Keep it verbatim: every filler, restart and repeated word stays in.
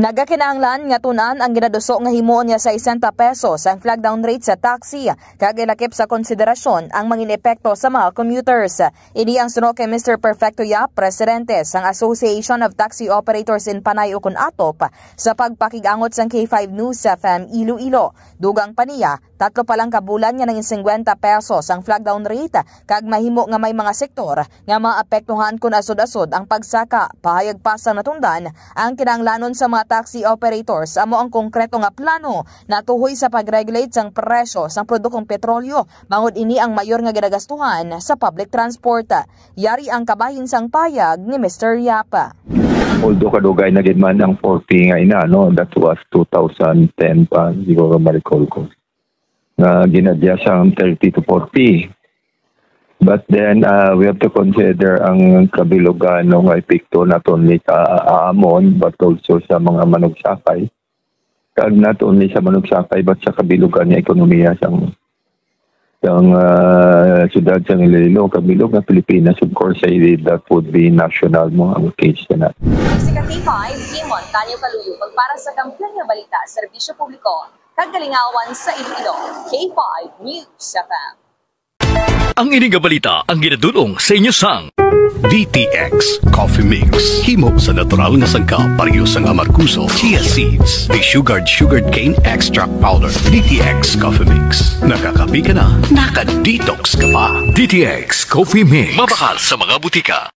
Nagakinahanglan nga tun-an ang ginaduso nga himuon nga sesenta pesos ang flag down rate sa taxi kag ilakip sa konsiderasyon ang mangin epekto sa mga commuters. Ini ang suno kay Mister Perfecto Yap, presidente sang Association of Taxi Operators in Panay ukon atop, sa pagpakig-angot sang K five News F M Iloilo. Dugang pa niya, tatlo pa lang ka bulan nga nangin singkwenta pesos ang flag down rate, kag mahimo nga may mga sektor nga maapektuhan kon asod-asod ang pagsaka. Pahayag pa sang natundan, ang kinahanglanon sa mga taxi operators amo ang konkreto nga plano natuhoy sa pag-regulate sang presyo sang produktong petrolyo, bangod ini ang mayor nga ginagastuhan sa public transport. Yari ang kabahin sang payag ni Mister Yap. Although kadugay na gid man ang forty nga ina, no, that was two thousand ten pa, siguro ma-recall ko, na gin-adjust ang thirty to forty. But then, uh, we have to consider ang kabilugan nga epekto not only sa amon, but also sa mga manugsakay. Kag not only sa manugsakay, but sa kabilugan nga ekonomiya sang, sang uh, siyudad sang Iloilo, kabilog nga Pilipinas. Of course, I believe that would be national mo ang case na. Jessica T five, Kimon Tanyo Kaluyo, para sa Kampiyon nga Balita, Serbisyo Publiko, kag Kalingawan sa Iloilo, K five News F M. Ang ini nga balita ang ginadul-ong sa inyo sang D T X Coffee Mix. Himo sa natural nga sangkap, pareho sang amargoso, chia seeds, desugared sugarcane extract powder. D T X Coffee Mix. Nakakape ka na, naka-detox ka pa. D T X Coffee Mix. Mabakal sa mga butika.